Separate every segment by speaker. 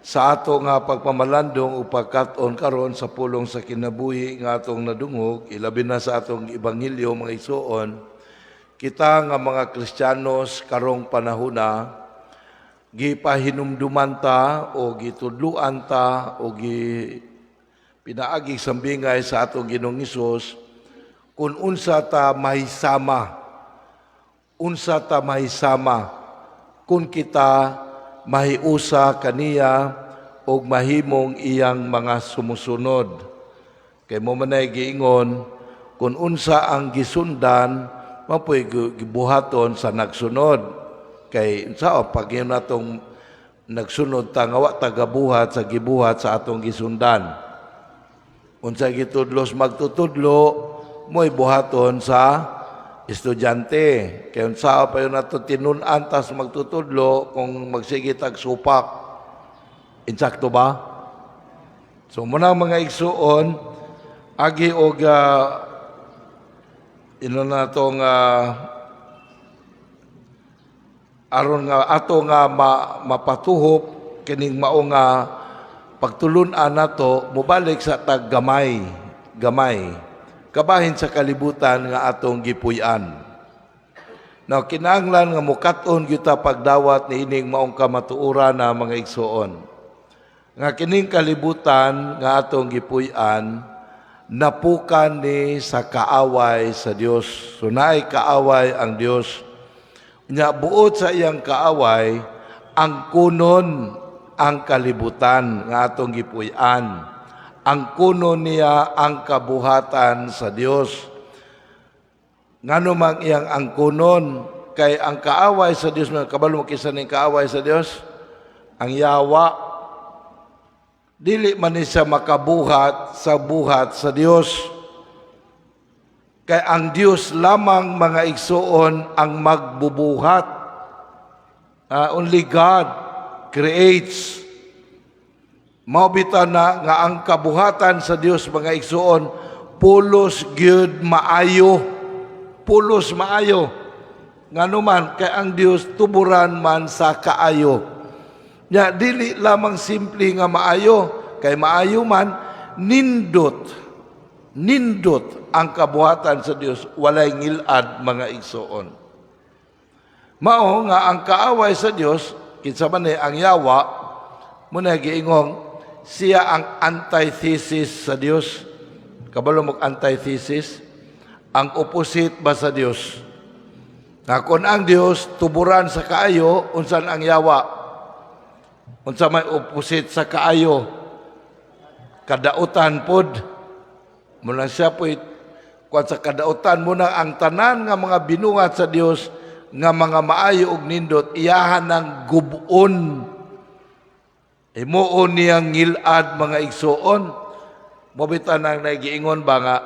Speaker 1: Sa ato nga pagpamalandong o pagkat-on karon sa pulong sa kinabuhi nga atong nadungog, ilabi na sa atong ebanghelyo, mga igsuon, kita nga mga Kristiyanos karong panahona gipahinumduman ta o gitudluan ta o gi pinaagi sambingay sa atong Ginoong Hesus kung unsa ta mahisama kung kita mahiusa kaniya og mahimong iyang mga sumusunod. Kay mao man ay giingon, kung unsa ang gisundan, mao poy gibuhaton sa nagsunod. Kay unsa o pag yun atong nagsunod ta nga wa tagabuhat sa gibuhat sa atong gisundan. Unsa gitudlos magtutudlo, mo'y buhaton sa estudyante. Kay unsa pa yun ato tinun-an tas magtutudlo kung magsige tag supak? Insakto ba? So muna, mga igsuon, agi og ino na tong aron nga ato nga mapatuhop kining mao nga pagtulun-an nato, mobalik sa taggamay gamay kabahin sa kalibutan nga atong gipuy-an. Now, kinahanglan nga mukat-on kita pagdawat niining maong kamatuoran na, mga igsuon, nga kining kalibutan nga atong gipuy-an napukan ni sa kaaway sa Dios. So naay kaaway ang Dios. Nya buot sa iyang kaaway, ang kunon ang kalibutan nga atong gipuy-an. Ang kunon niya ang kabuhatan sa Dios. Ngano mang iyang angkunon? Kay ang kaaway sa Dios, mga kabalo mo kinsa ning kaaway sa Dios? Ang yawa. Dili man ni siya makabuhat sa buhat sa Dios. Kay ang Dios lamang, mga igsuon, ang magbubuhat. Only God creates. Mao bitaw na nga ang kabuhatan sa Dios, mga igsuon, pulos gyud maayo. Pulos maayo. Ngano man? Kay ang Dios tuburan man sa kaayo. Nya dili lamang simple nga maayo, kay maayo man, nindot. Nindot ang kabuhatan sa Dios, walay ngilad, mga igsuon. Mao nga ang kaaway sa Dios, kinsa man ni ang yawa, muna giingong siya ang antithesis sa Dios. Kabalo mo antithesis? Ang opposite ba sa Dios? Nga kung ang Dios tuburan sa kaayo, unsan ang yawa? Unsa may opposite sa kaayo? Kadautan pod. Muna siya po'y kuan sa kadautan. Muna ang tanan nga mga binuhat sa Dios nga mga maayo ug nindot, iyahan ng gub-on. Himuon niyang ngilad, mga igsuon. Mao bitaw nang nagiingon ba nga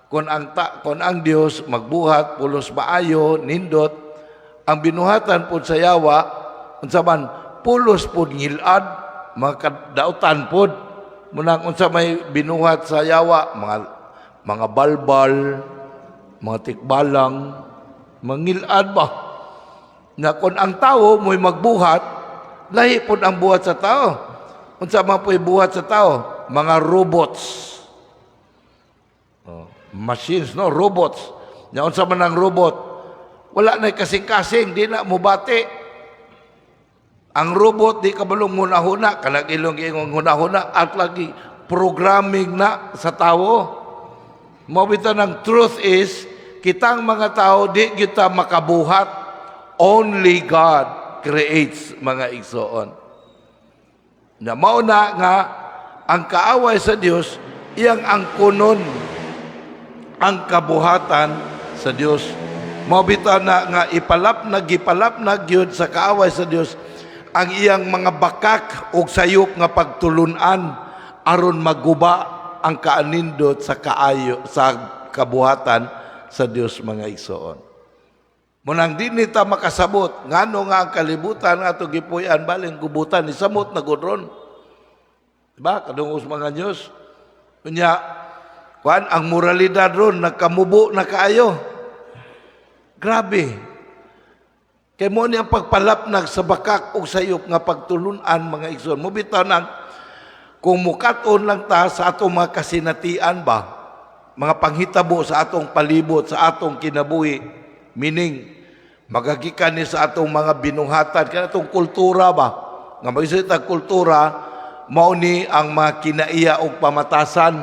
Speaker 1: kung ang Dios magbuhat pulos maayo, nindot, ang binuhatan pod sa yawa unsa man? Pulos pod ngilad, mga kadautan pod. Munang unsa may binuhat sa yawa? Mga balbal, mga tikbalang, mangilad ba na kung ang tao mo'y magbuhat, lahi pod ang buhat sa tao. Unsa man po'y buhat sa tao? Mga robots. Oh, machines, no? Robots. Nya unsa man ang robot? Wala na kasing-kasing, di na mubati. Ang robot di kabalong hunahuna, kanang ilong giingong hunahuna at lagi programming na sa tao. Mao bitaw ng truth is, kitang mga tao di kita makabuhat. Only God creates, mga igsoon. Na mao na nga ang kaaway sa Dios iyang angkunon ang kabuhatan sa Dios. Mao bitaw na nga ipalap na gipalap na gyud sa kaaway sa Dios ang iyang mga bakak ug sayop nga pagtulunan aron maguba ang kaanindot sa kaayo sa kabuhatan sa Dios, mga igsoon. Munang di nita makasabot ngano nga ang kalibutan nga ato gipuy-an balin gubutan ni samot na gud ron. Diba? Kadungos mga news. Unya, kuan ang moralidad ron nagkamubo na kaayo. Grabe. Kay mao ni ang pagpalapnag sa bakak ug sayop nga pagtulunan, mga igsoon. Mao bitaw nang kung mukat-on lang ta sa atong mga kasinatian ba, mga panghitabo sa atong palibot, sa atong kinabuhi, meaning magagikan ni sa atong mga binuhatan, kaya atong kultura ba, nga mag ta kultura, mao ni ang mga kinaiya og pamatasan.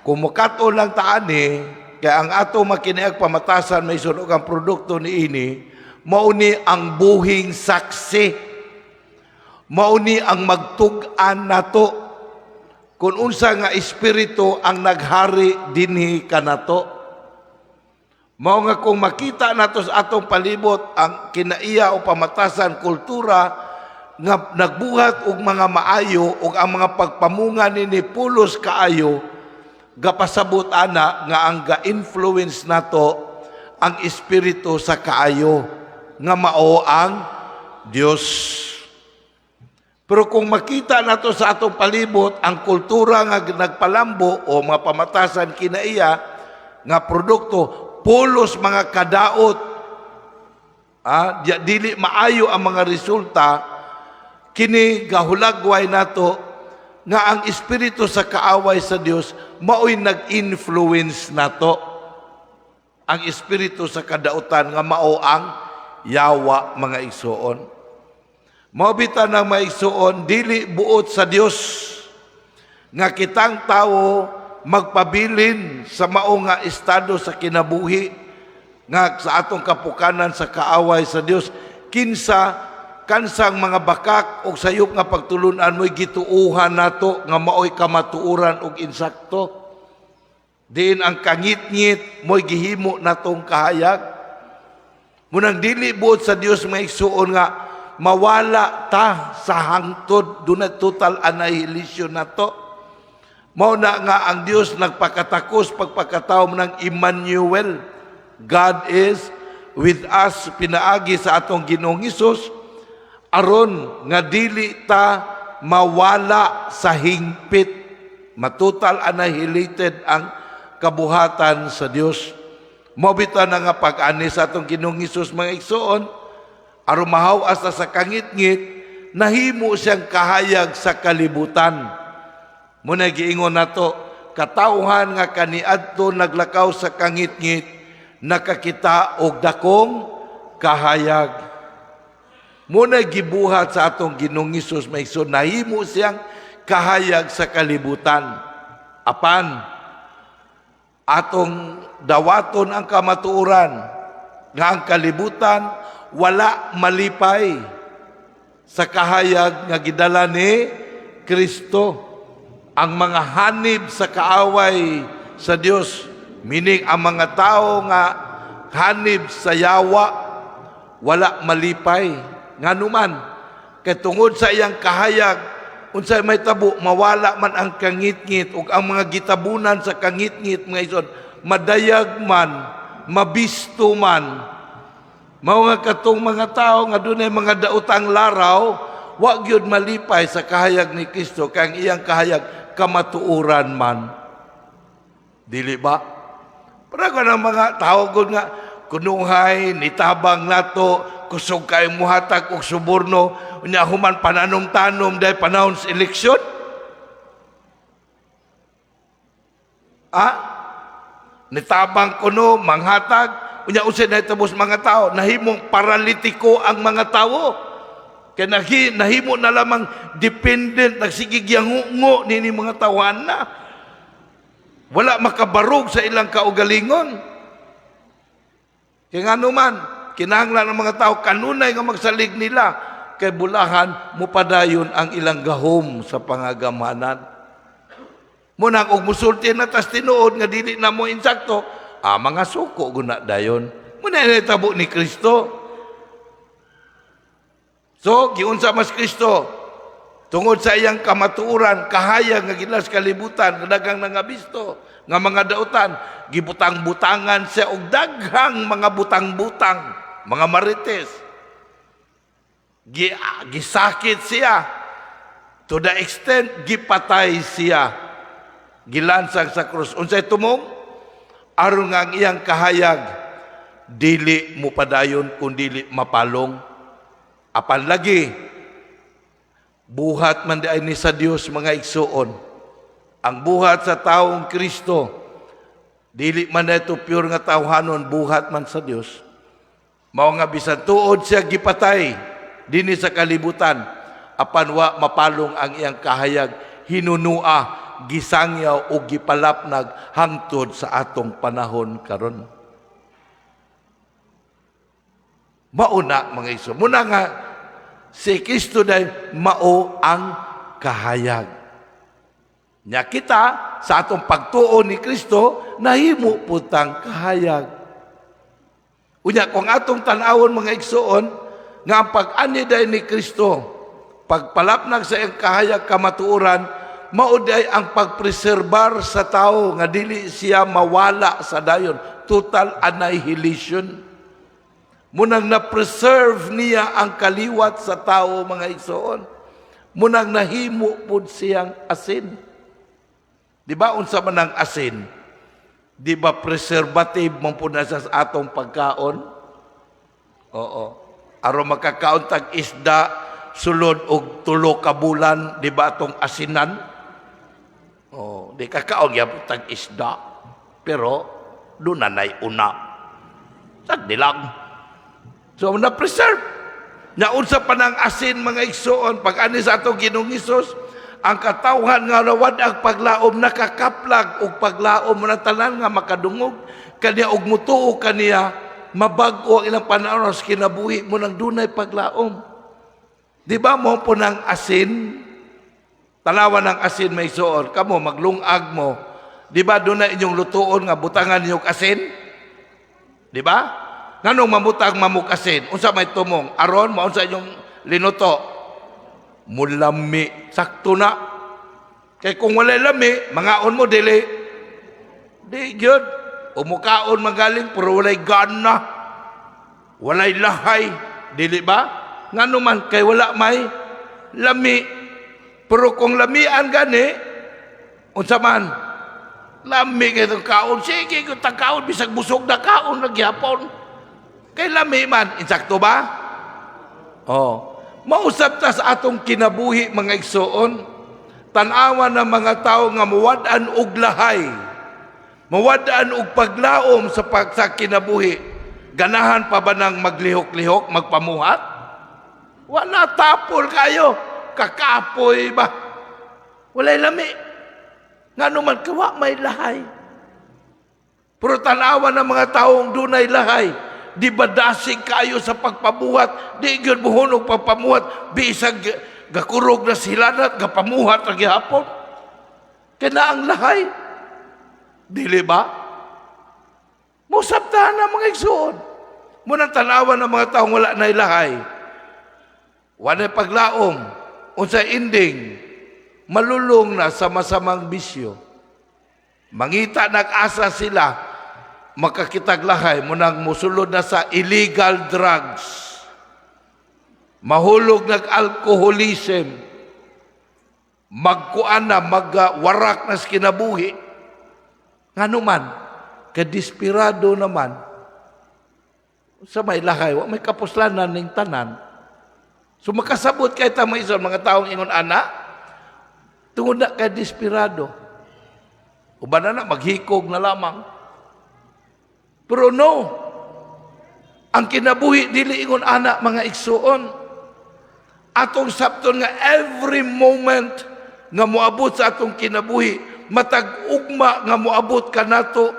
Speaker 1: Kung mukat-on lang ta ani, kay ang atong mga kinaiya pamatasan may sunog ang produkto ni ini, mao ni ang buhing saksi. Mao ni ang magtug-an nato kung unsa nga espiritu ang naghari dinhi kanato. Mao nga kung makita nato sa atong palibot ang kinaiya o pamatasan, kultura nga nagbuhat og mga maayo ug ang mga pagpamunga nini pulos kaayo, gapasabot ana nga ang ga-influence nato ang espiritu sa kaayo nga mao ang Dios. Pero kung makita nato sa atong palibot ang kultura nga nagpalambo o mga pamatasan, kinaiya nga produkto pulos mga kadaot, dili maayo ang mga resulta, kini gahulagway nato nga ang espiritu sa kaaway sa Dios mao'y nag-influence nato, ang espiritu sa kadautan nga mao ang yawa, mga igsuon. Mao bitaw ng mga igsuon, dili buot sa Dios nga kitang tawo magpabilin sa mao nga estado sa kinabuhi nga sa atong kapukanan sa kaaway sa Dios, kinsa kansang mga bakak o sayop nga pagtulunan mo'y gituuhan nato nga mao'y kamatuoran ug insakto, diin ang kangitngit mo'y gihimo natong kahayag. Munang dili buot sa Dios, mga igsuon, nga mawala ta sa hangtod dunay total annihilation nato. Mao na nga ang Dios nagpakatakos pagpakatao ng Emmanuel, God is with us, pinaagi sa atong Ginoong Hesus, aron nga dili ta mawala sa hingpit, matotal annihilated ang kabuhatan sa Dios. Mao bitaw na nga pag-ani sa atong Ginoong Hesus, mga igsuon, aron mahaw-as ta sa kangitngit, nahimo siyang kahayag sa kalibutan. Muna giingon nato, katawhan nga kaniadto naglakaw sa kangitngit nakakita og dakong kahayag. Muna gibuhat sa atong Ginoong Hesus, mga igsoon, nahimo siyang kahayag sa kalibutan. Apan atong dawaton ang kamatuoran nga ang kalibutan wala malipay sa kahayag nga gidala ni Kristo. Ang mga hanib sa kaaway sa Dios, meaning ang mga tao nga hanib sa yawa, wala malipay. Nganuman? Kay tungod sa iyang kahayag, unsay may tabo? Mawala man ang kangitngit ug ang mga gitabunan sa kangitngit, mga igsoon, madayag man, mabisto man. Mao nga katong mga tao nga dunay mga daotang laraw, wa gyud malipay sa kahayag ni Kristo, kay ang iyang kahayag kamatuoran man. Dili ba? Para ka ng mga tao gud nga kunuhay nitabang nato, kusog kay muhatag og suborno, unya human pananom-tanom dahil panahon sa eleksyon. Ah? Nitabang kuno manghatag, unya unsay nahitabo sa mga tao? Nahimong paralitiko ang mga tao. Kay nahimo na lamang dependent, nagsigig yangungo nini mga tawana na. Wala makabarog sa ilang kaugalingon. Kay ngano man, kinahanglan ng mga tao kanunay nga magsalig nila kay bulahan mupadayon ang ilang gahom sa pangagamanan. Munang og musulti na tas tinuod nga dili na mo insakto, mga suko guna dayon. Muna nahitabo ni Kristo. So, giunsa mas Kristo? Tungod sa iyang kamatuoran, kahayag nga gilas kalibutan, daghang nangabisto nga mga dautan, gibutang-butangan siya og daghang mga butang-butang, mga marites. Gisakit siya to the extent gipatay siya. Gilansang sa krus. Unsay tumong? Aron nga ang iyang kahayag Dili mo padayon kung dili mapalong. Apan lagi, buhat man diay ni sa Dios, mga igsuon. Ang buhat sa taong Kristo, dili man na ito pure nga tawhanon, buhat man sa Dios. Mao nga bisan tuod siya gipatay dinhi sa kalibutan, apan wa mapalong ang iyang kahayag, hinunua, gisangyaw o gipalapnag hangtod sa atong panahon karon. Mauna, mga igsoon. Muna nga si Kristo dahil mao ang kahayag. Nya kita sa atong pagtuo ni Kristo nahimo putang kahayag. Unya kung atong tan-awon, mga igsoon, nga ang pag-ani dahil ni Kristo, pagpalapnag sa iyang kahayag kamatuoran, mao diay ang pagpreserbar sa tao nga dili siya mawala sa dayon, total annihilation. Munang na-preserve niya ang kaliwat sa tao, mga igsoon. Munang nahimo pud siyang asin. Di ba unsa man ang asin? Di ba preservative man pud na sa atong pagkaon? Oo. Aron makakaon tag isda sulod og 3 ka bulan, di ba atong asinan? Oh, di kakaon gyapon tag isda. Pero doon na nay una. Sagdi lang. So na-preserve. Naunsa pa ng asin, mga igsoon, pag ani sa atong Ginoong Hesus, ang katawhan nga nawad ang paglaom nakakaplag og paglaom na tanan nga makadungog kaniya og mutuo kaniya, mabag-o ang ilang pananaw sa kinabuhi mo nang dunay paglaom. Di ba mo po ng asin? Tanawa ng asin, may igsoon. Kamo, maglungag mo. Di ba doon na inyong lutuon nga butangan ninyong asin? Di ba? Nganong mamutang mamuk asin? Unsa may tumong? Aron maunsa inyong linuto? Mulami. Sakto na. Kay kung walay lami, mangaon mo dili. Di gyud. Umukaon magaling pero walay gana. Walay lahay. Dili ba? Ngano man kay wala may lami. Pero kung lamian gani, unsa man? Lami kay itong kaon. Sige, kung kaon, bisag busog na kaon, nagyapon. Kay lami man, insakto ba? Oh. Mausap ta sa atong kinabuhi, mga igsoon. Tanawa ng mga tao nga muwad-an og lahay. Muwad-an og paglaom sa kinabuhi. Ganahan pa ba nang maglihok-lihok, magpamuhat? Wala, tapol kayo. Kakapoy ba? Walay lami. Ngano man kawa may lahay. Pero tanawa ng mga taong dunay lahay, di ba dasig kayo sa pagpamuhat, di gyud muhunog pagpamuhat, bisag gakurog na sila na gapamuhat ra gihapon. Kaya ang lahay. Dili ba? Musabtahan na, mga igsoon. Munang tanawan ng mga taong wala na lahay. Wala paglaom. Unsa ending, malulong na sa masamang bisyo. Mangita nag-asa sila makakitag lahay, munang musulod na sa illegal drugs. Mahulog nag-alcoholism. Magkuan na, magwarak na sa kinabuhi. Ngano man, kadispirado naman. Sa may lahay, wa may kapuslanan ning tanan. So makasabot kay ta mga mga taong ingon ana, tungod na kay desperado. Uban na na, maghikog na lamang. Pero no, ang kinabuhi dili ingon ana, mga igsuon. Atong sabton nga every moment nga moabot sa atong kinabuhi, matag ugma nga moabot kanato,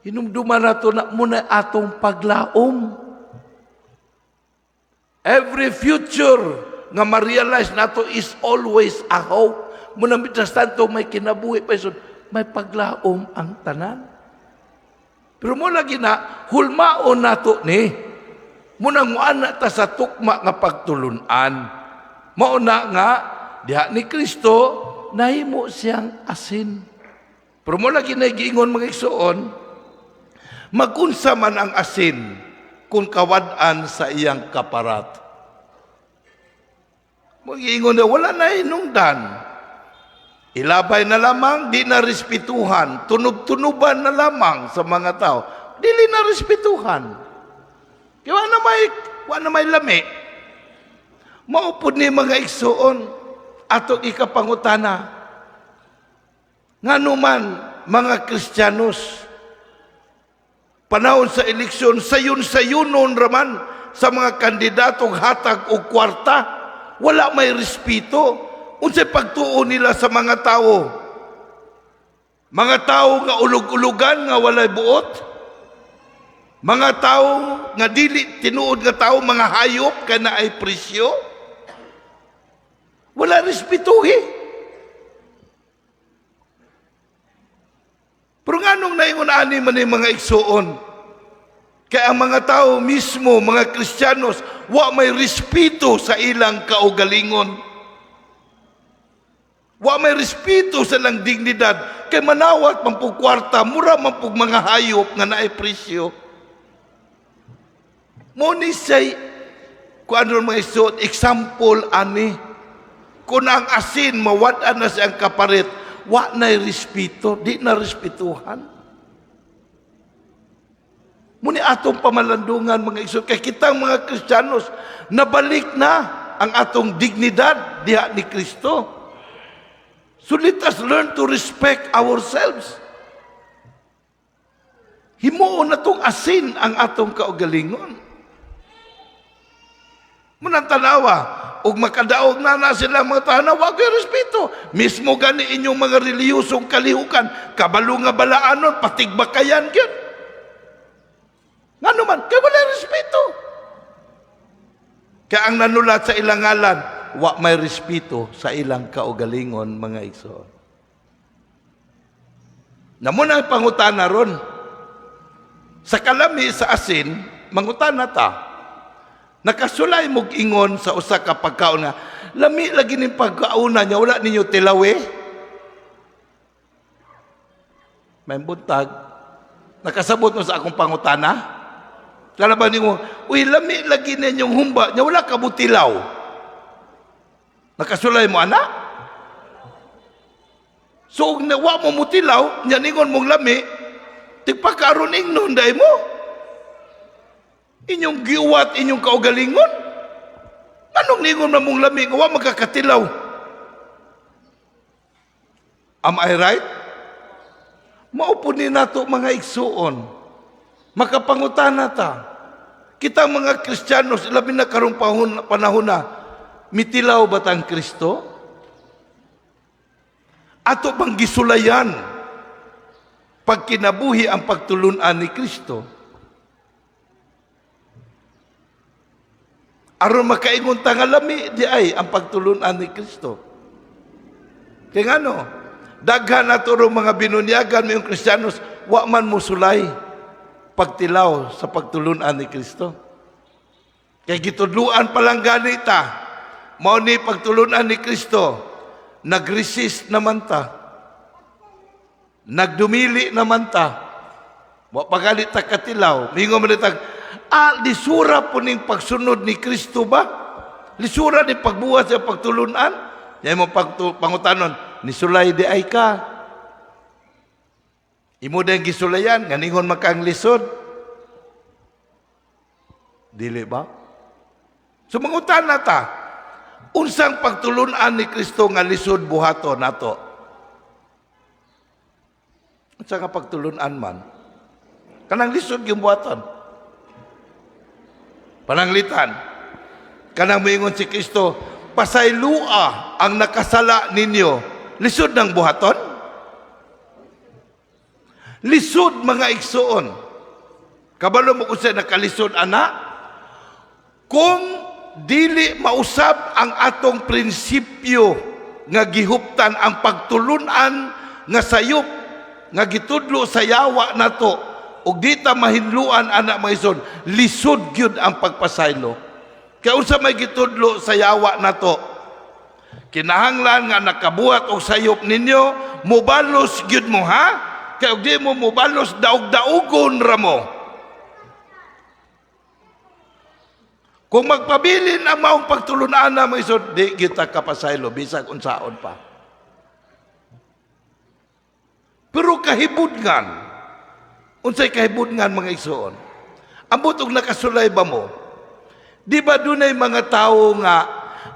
Speaker 1: hinumduman nato na muna atong paglaom. Every future nga ma-realize nato is always a hope. Muna mientras tanto may kinabuhi pa isun, may paglaom ang tanan. Pero mo lagi na, hulmaon nato ni. Munang muana ta sa tukma nga pagtulunan. Mao na nga, diha ni Kristo, nahimo siyang asin. Pero mo lagi na giingon, mga igsoon, magunsa man ang asin kung kawad-an sa iyang kaparat. Magiingon na wala na hinungdan. Ilabay na lamang, di na respetuhan, tunob-tunuban na lamang sa mga tao. Dili na respetuhan. Kaya wa na may lami. Mao pud ni, mga igsuon, atong ikapangutana. Ngano man mga Kristiyanos, panahon sa eleksyon, sayon-sayunon raman sa mga kandidatong hatag og kwarta, wala may respeto. Unsay pagtuo nila sa mga tao? Mga tao nga ulog-ulugan nga walay buot? Mga tao nga dili tinuod nga tao, mga hayop kay naay presyo? Wala respetuhi. Pero nganong naingon ani man ni, mga igsuon? Kaya ang mga tao mismo, mga Kristiyanos, wa may respeto sa ilang kaugalingon. Wa may respeto sa ilang dignidad. Kay manawat man pug kwarta, mura man pug mga hayop nga naay presyo. Mao ni siya'y, kung ano, mga igsuon, example ani. Kung ang asin, mawad-an na siyang kaparit, wa na'y respeto, di na respetuhan. Muni atong pamalandungan, mga igsoon, kay kitang mga Kristiyanos, nabalik na ang atong dignidad diha ni Kristo. So let us learn to respect ourselves. Himuon natong asin ang atong kaugalingon. Munang tanawa, ug makadaog na na sila mga tanaw, wa gyud respeto. Mismo gani inyong mga reliyosong kalihukan, kabalo nga balaanon, patigbakayan gyud. Ngano man, kay wala respeto. Kaya ang nanulat sa ilang ngalan, wa may respeto sa ilang kaugalingon, mga igsoon. Mao na ang pangutana ron. Sa kalami sa asin, mangutana ta. Nakasulay mog ingon sa usa ka pagkaon nga, "Lami lagi ning pagkauna niya, wala ninyo tilawi?" May buntag. Nakasabot mo sa akong pangutana? Kala ba nimo, "Uy, lami lagi ninyong humba niya, wala ka tilaw"? Nakasulay mo, ana? So, ug wa mo mutilaw, nya ningon mong lami, tigpakaron ingnon dai mo. Inyong giuwat, inyong kaugalingon. Anong ningon na mong lami, nga wa magkakatilaw? Am I right? Mao pud ni nato, mga igsuon. Makapangutana ta. Kita mga Kristiyanos, labi na karong panahon na, mitilaw ba tang Kristo? Ato bang gisulayan pagkinabuhi ang pagtulunan ni Kristo? Aron makaingon ta nga lami di ay ang pagtulunan ni Kristo. Kaya ngano, daghan nato rong mga binunyagan mayong Kristiyanos, wa man musulay pagtilaw sa pagtulunan ni Kristo. Kay gitudluan pa lang gani ta, mao ni pagtulunan ni Kristo, nag-resist naman ta. Nagdumili naman ta. Wa pa gali ta katilaw. Mingon man ta, "Ah, lisura po ning pagsunod ni Kristo ba? Lisura ni pagbuhat sa pagtulunan?" Yan mo pangutanon, nisulay di ay ka. Imo din gisulayan, nga ningon makang lisod. Dili ba? So mangutan na ta, unsang pagtulunan ni Kristo nga lisod buhaton nato? Unsa nga pagtulunan man? Kanang lisod yung buhaton. Pananglitan. Kanang moingon si Kristo, "Pasaylua ang nakasala ninyo." Lisod ng buhaton? Lisod, mga igsuon. Kabalo mo kung sa nakalisod ana? Kung dili mausab ang atong prinsipyo nga gihuptan ang pagtulunan nga sayop nga gitudlo sa yawa nato ug di ta mahinluan ana, mga igsoon, lisod gyud ang pagpasaylo. Kay unsa may gitudlo sa yawa nato? Kinahanglan nga nakabuhat og sayop ninyo, mobalos gyud mo ha. Kay og di mo mobalos, daog-daugon ra mo. Kung magpabilin ang maong pagtulunan na, mga igsoon, di kita kapasaylo bisag unsaon pa. Pero kahibudngan, Unsay kahibudngan, mga igsoon? Ambot og nakasulay ba mo? Di ba dunay mga tawo nga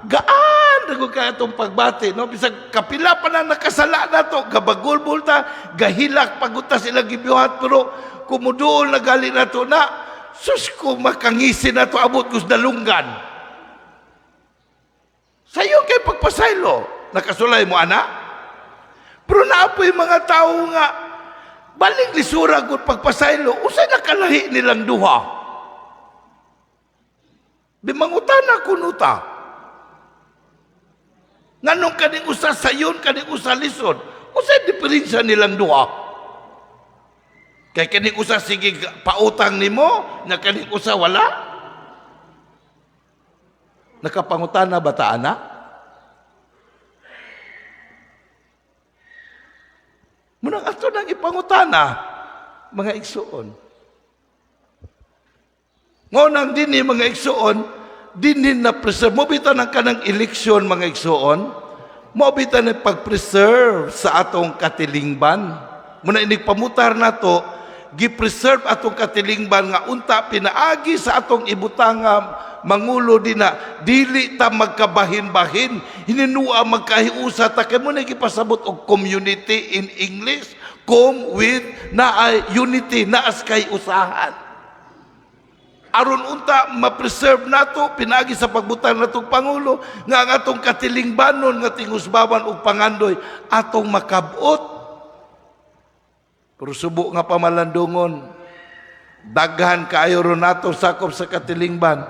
Speaker 1: gaan ra ka atong pagbati, no? Bisag kapila pa na nakasala nato, gabagulbol ta, gahilak paguta sila gibuhat, pero kumuduol na gali nato na, sus ko, makangisi nato abot kus dalunggan. Sayo kay pagpasaylo, nakasulay mo ana? Pero naapoy mga tao nga baling lisura gud pagpasaylo, usay nakalahi nilang duha? Bimangutana kuno ta. Nganong kaning usa sayon, kaning usa lisod? Usay diferensya nilang duha? Kay kaning usa sige pautang nimo, na kaning usa wala? Nakapangutana ba ta ana? Munang ato nang ipangutana, mga igsuon. Ngunang dinhi, mga igsuon, dinhi na preserve. Mo bitaw ng kanang eleksyon, mga igsuon, mo bitaw ng pag-preserve sa atong katilingban. Muna inig pamutar nato, gi-preserve atong katilingban nga unta pinaagi sa atong ibutanga mangulo dina, dili ta magkabahin-bahin, hininua magkahiusa ta, kay mo na gipasabot og community in English, come with na unity, naas kay usahan. Aron unta ma-preserve nato pinaagi sa pagbutang natong pangulo nga ang atong katilingbanon nga tingusbawan og pangandoy atong makabot. Pero subo nga pamalandungon, daghan kaayo ron nato sakop sa katilingban,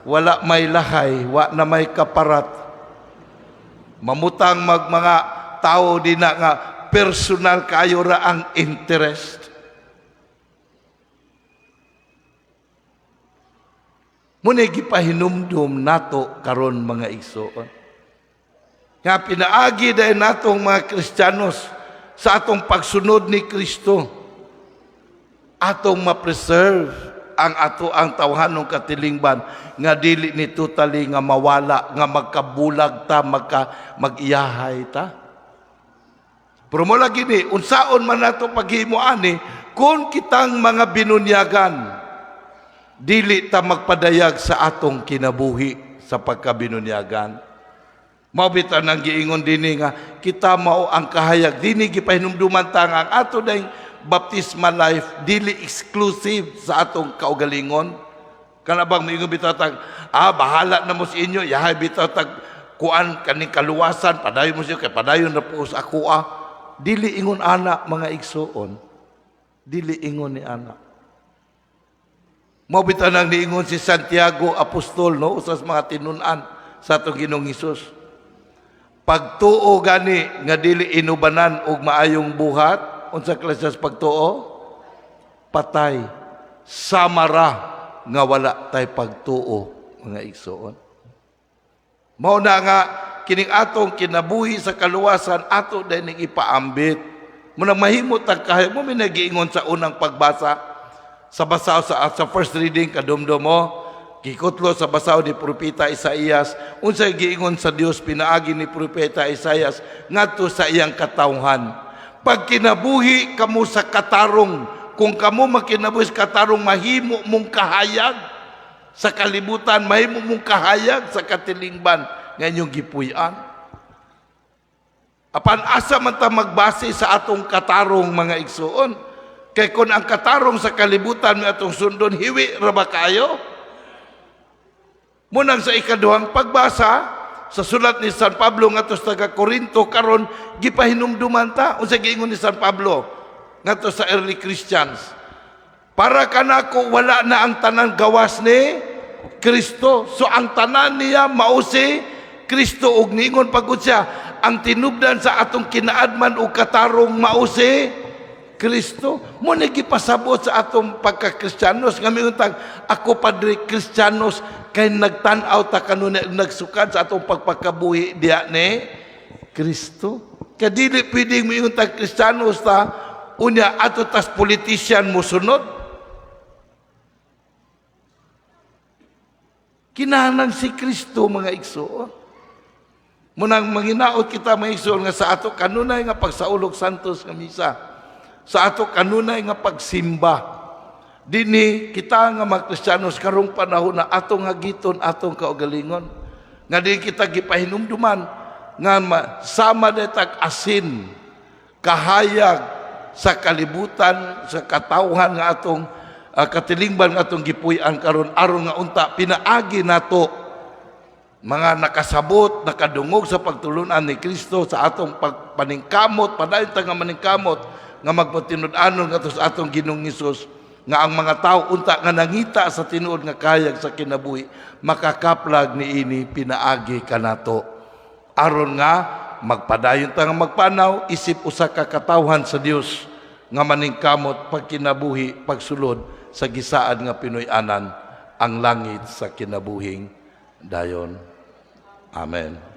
Speaker 1: wala may lahay, wa na may kaparat. Mamutang mag mga tao dina nga personal kaayo ra ang interest. Muna gipahinumdum nato karon, mga igsoon. Nga pinaagi dahil natong mga Kristiyanos sa atong pagsunod ni Kristo, atong ma-preserve ang ato ang tawhanong katilingban nga dili ni totally nga mawala, nga magkabulag ta, mag-iyahay ta. Pero mo lagi ni, unsaon man nato paghimo ani kung kitang mga binunyagan dili ta magpadayag sa atong kinabuhi sa pagkabinunyagan? Mao bitaw nang giingon dinhi nga kita mao ang kahayag dinhi, gipahinumduman ta nga ang ato dayng baptismal life dili exclusive sa atong kaugalingon. Kana bang moingon bitaw tag, bahala na mo sa inyo, yahay bitaw tag kuan kaning kaluwasan, padayon mo siya kay padayon na po sa ako ah. Dili ingon ana, mga igsuon. Dili ingon ni ana. Mao bitaw nang niingon si Santiago apostol, no, usas mga tinun-an sa atong Ginoong Hesus. Pagtuo gani nga dili inubanan og maayong buhat, unsa klase sa pagtuo? Patay. Samara nga wala tay pagtuo, mga igsoon. Mao na nga kining atong kinabuhi sa kaluwasan ato din ning ipaambit. Muna mahimo tag kahayag mo may nagiingon sa unang pagbasa sa basaw sa first reading, kadumdum mo, gikutlo sa basaw ni Propeta Isaías, unsay giingon sa Dios pinaagi ni Propeta Isaías ngadto sa iyang katawhan? Pag kinabuhi kamo sa katarong, kung kamo makinabuhi sa katarong, mahimo mong kahayag sa kalibutan, mahimo mong kahayag sa katilingban nga inyong gipuy-an. Apan asa man ta magbase sa atong katarong, mga igsuon? Kay kung ang katarong sa kalibutan may atong sundon, hiwi ra ba kayo? Munang sa ikaduhang pagbasa sa sulat ni San Pablo ngadto sa taga Korinto karon, gipahinumduman ta unsa giingon ni San Pablo ngadto sa early Christians. Para kanako wala na ang tanan gawas ni Kristo. So ang tanan niya mao si Kristo, ug niingon pagud siya, ang tinubdan sa atong kinaadman ug katarong mao si Kristo. Mo ni gipasabot sa atong pagka-Kristiyanos nga miingon tag ako padre Kristiyanos kay nagtan-aw ta kanunay nagsukad sa atong pagpakabuhi diha ni Kristo. Kay dili pwedeng miingon tag Kristiyanos ta, unya ato tas politician mosunod. Kinahanglan si Kristo, mga igsoon. Munang manginaot kita, mga igsoon, nga sa ato kanunay nga pagsaulog Santos nga misa. Sa ato kanunay nga pagsimba. Dinhi kita nga mga Kristiyanos karong panahon na atong hagiton atong kaugalingon. Nga di kita gipahinumduman nga sama tag asin, kahayag sa kalibutan, sa katawhan nga atong katilingban nga atong gipuy-an karon, aron nga unta pinaagi nato mga nakasabot, nakadungog sa pagtulunan ni Kristo sa atong pagpaningkamot, padayon ta nga maningkamot nga magpatinud-anon ngadto sa atong Ginoong Hesus, nga ang mga tao unta nga nangita sa tinuod nga kahayag sa kinabuhi makakaplag niini pinaagi kanato, aron nga magpadayon ta nga magpanaw isip usa ka katawhan sa Dios nga maningkamot pagkinabuhi pagsulod sa gisaad nga Pinoy-anan, ang langit sa kinabuhing dayon. Amen.